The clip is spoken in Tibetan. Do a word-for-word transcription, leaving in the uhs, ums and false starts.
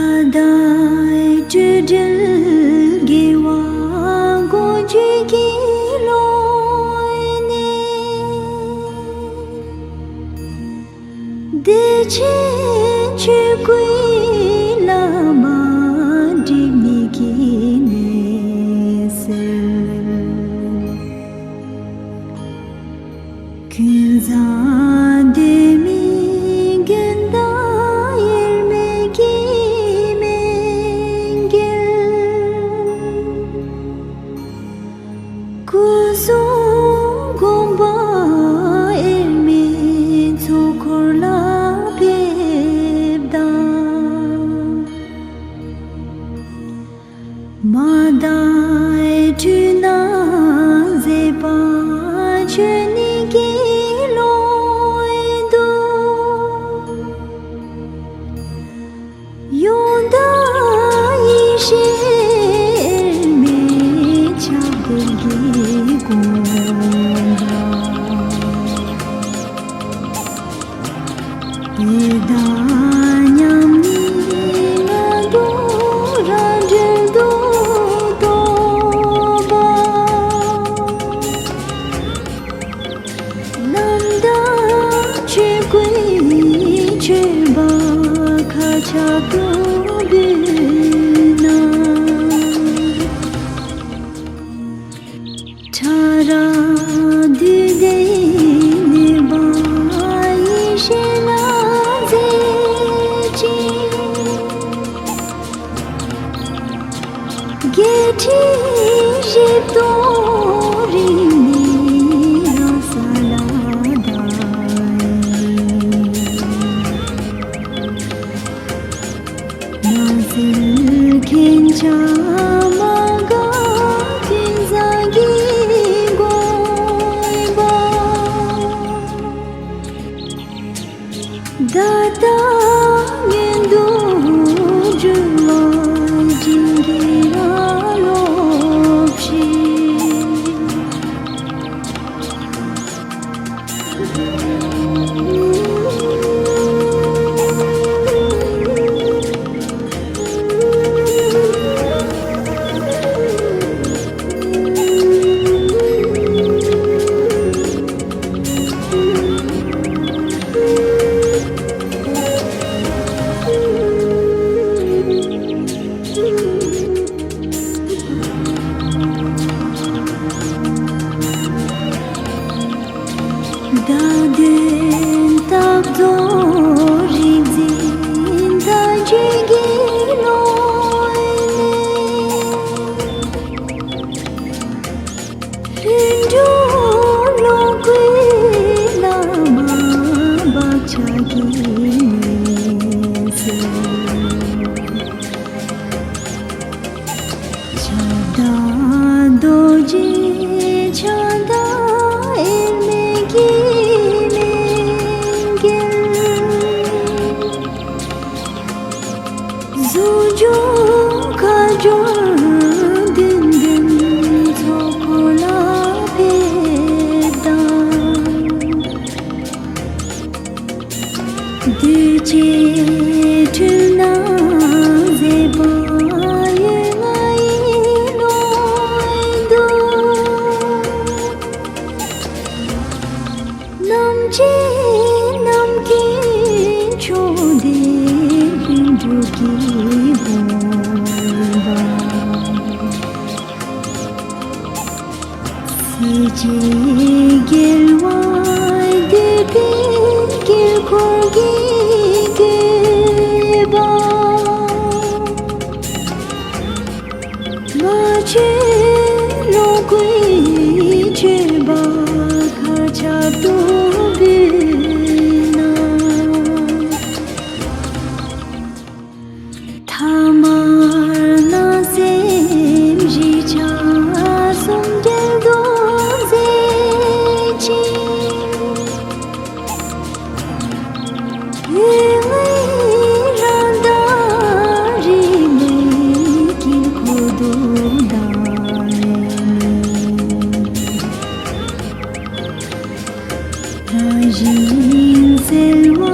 ཟླ་སྤྲོས་བྲལ་དགེ་བ་མགོན་ཁྱོད་ཀྱི་ལོ་ནས། བདེ་ཆེན་ཆོས་སྐུའི་བླ་མ་སྒྲིབ་གཉིས་ཀྱི་ནད་སེལ། ཀུན་བཟང་སྡེ་མིའི་དགེ་འདུན་དབྱེར་མེད་ཀྱི་མེས་འགེལ། སྐུ་གསུང་དགོངས་པ་དབྱེར་མེད་ཚོགས་འཁོར་ལ་ཕེབས་དང་། མ་དང་འཁྲུལ་སྣང་ཟད་པ་ཆོས་ཉིད་ཀྱི་ཀློང་དུ། ཡོངས་དག་ཡེ་ཤེས་དབྱེར་མེད་ཆགས་བྲལ་གྱི་དགོངས་པ། ཡེ་དག་མཉམ་ཉིད་ང་རྒྱལ་རང་གྲོལ་དུ་རྟོགས་པ། རྣམ་དག་ཆོས་སྐུའི་མཆོད་པ་མཁའ་ཁྱབ་ཏུ་འབུལ་ན། ཕྲ་རགས་བདུད་སྡེའི་གནོད་པ་ཡེ་ཤེས་ལ་འཛིན་ཅིང་། བརྒྱད་ཁྲི་བཞི་སྟོང་རིག་གནས་རང་ས་ལ་བདའ། སྣང་སྲིད་མཁྱེན་བྱ་མ་འགགས་ཀུན་བཟང་གི་དགོངས་པ། བརྡ་དང་མངོན་དུ་འགྲོ་བ་སྦྱིན་གྱི་རང་སློབ་ཕྱིར། བརྡ་དོན་རྟགས་རྫོགས་རིག་འཛིན་བརྡ་བརྒྱུད་ཀྱི་ཀློང་ནས། ལྷུན་གྲུབ་ཀློང་དགུའི་བླ་མ་བག་ཆགས་ཀྱི་ནད་སེལ། ཁྱབ་བདག་རྡོ་རྗེ་ཕྱག་དང་དབྱེར་མེད་ཀྱི་མེས་འགེལ། གཟུགས་སྦྱོར་ཁ་སྦྱོར་བདུན་ལྡན་ཚོགས་འཁོར་ལ་ཕེབས་དང་། འདུས་བྱས་འཁྲུལ་སྣང་ཟད་པ་ཡོད་ལྔ་ཡི་ཀློང་དུ། རྣམ་འབྱེད་རྣམ་ཀུན་མཆོག་ལྡན་ལྷུན་གྲུབ་ཀྱི་དགོངས་པ། སྲིད་ཞིའི་རྒྱལ་བ་འདུས་པའི་དཀྱིལ་འཁོར་གྱི་བཀོད་པ། མ་བཅོས་ཀློང་དགུའི་མཆོད་པ་མཁའ་ཁྱབ་ཏུ་འབུལ་ན། ཐ་མལ་སྣང་སེམས་བཞི་ཆ་གསུམ་བྲལ་དུ་མཛད་ཅིང་། ཡུལ་ལྔའི་རང་མདངས་རིས་མེད་དཀྱིལ་འཁོར་དུ་བདལ་ནས། རང་བཞིན་གསལ་བ་